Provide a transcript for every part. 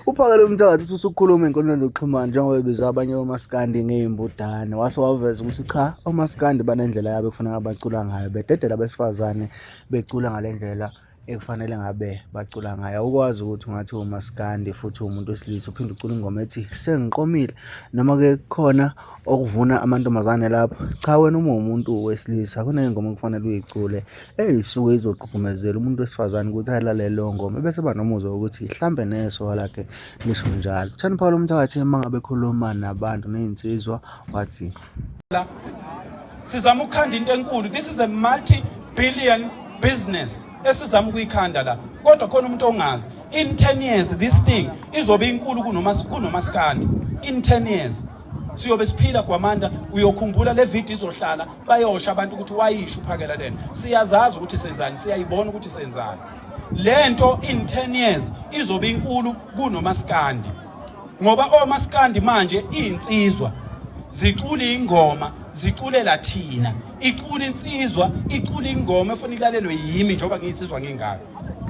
Uphakele umthakathi ususukhuluma enkundleni zokuxhumana njengoba ebiza abanye omaskandi ngey'mbudane wase waveza ukuthi cha omaskandi banendlela yabo ekufanele bacula ngayo bededela abesifazane becula ngale ndlela ekufanele ngabe bacula ngayo. Awukwazi ukuthi ungathi umaskandi futhi uwumuntu wesilisa uphinde ucule ingoma ethi sengiqomile noma-ke kukhona okuvuna amantombazane lapho. Cha wena uma uwumuntu wesilisa kuney'ngoma okufanele uyicule ey'suke izogqugqumezela umuntu wesifazane ukuthi ayilalele leyo ngoma ebese eba nomuzwa wokuthi hlampe nesoka lakhe lisho njalo. Uthani Phakela Umthakathi uma ngabe ekhuluma nabantu ney'nsizwa wathi. Sizama ukukhanda into enkulu. This is a multi billion business esizama ukuyikhanda la, kodwa khona umuntu ongazi, in 10 years this thing izobe inkulu kunomaskandi. In 10 years siyobe siphila gwamanda, uyokhumbula le video izohlala, bayosha abantu ukuthi wayisho uphakela lento. Siyazazi ukuthi senzani, siyayibona ukuthi senzani lento. In 10 years izobe inkulu kunomaskandi, ngoba omaskandi manje izinsizwa zicula ingoma, ziculela thina. Icula insizwa, icula ingoma efuna ilalelwe yimi njengoba ngiyinsizwa ngingaka.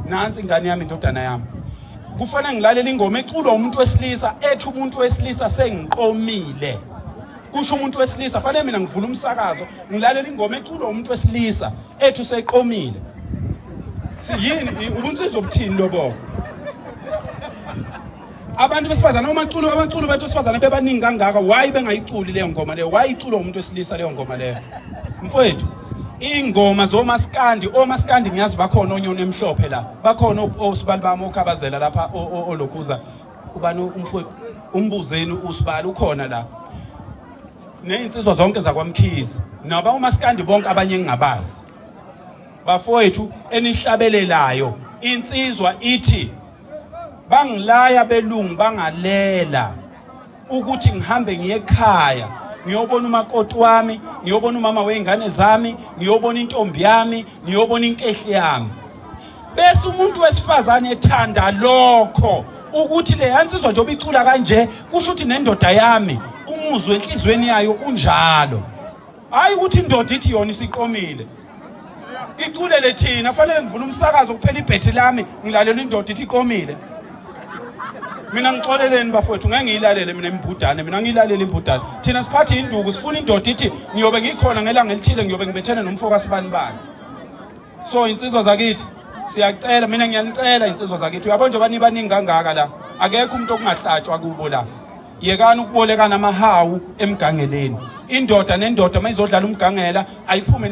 Nansi ingane yami, indodana yami, kufanele ngilalele ingoma eculwa umuntu wesilisa ethi umuntu wesilisa sengiqomile, kusho umuntu wesilisa. Fanele mina ngivula umsakazo ngilalela ingoma eculwa umuntu wesilisa ethi useqomile? Siyini ubunsizwa obuthini lobo? Abantu besifazane, omaculo, abaculo abantu besifazane bebaningi kangaka, why bengayiculi leyo ngoma leyo? Why iculwa umuntu wesilisa leyo ngoma leyo? Mfowethu, ingoma zomaskandi, omaskandi ngiyazi bakhona, onyoni emhlophe la bakhona, osibali bami okhabazela lapha, olokhuza ubani umfowethu, umbuzeni usibali ukhona la, nezinsizwa zonke zakwaMkhize naba umaskandi bonke, abanye engingabazi. Bafowethu enihlabelelayo, insizwa ithi bangilaya belungu bangalela ukuthi ngihambe ngiye ekhaya ngiyobona umakoti wami, ngiyobona umama wey'ngane zami, ngiyobona intombi yami, ngiyobona inkehli yami. Bese umuntu wesifazane ethanda lokho ukuthi le yansizwa njengoba icula kanje, kusho ukuthi nendoda yami umuzwe enhliziyweni yayo unjalo. Hayi ukuthi indoda ithi yona isiqomile iculele thina. Fanele ngivule umsakazo kuphela ibhethi lami ngilalela indoda ithi iqomile? Mina ngixoleleni bafowethu, ngeke ngiyilalele mina imbudane, mina ngiyilalele imbudane. Thina siphathe induku, sifuna indoda ithi ngiyobe ngikhona ngelanga elithile, ngiyobe ngibethene nomfo kasibani bani. So insizwa zakithi, siyacela, mina ngiyanicela insizwa zakithi, uyabona njengoba nibaningi kangaka la, akekho umuntu okungahlatshwa kubo la. Yekani ukubolekana amahawu emgangeleni. Indoda nendoda uma izodlala umgangela ayiphume.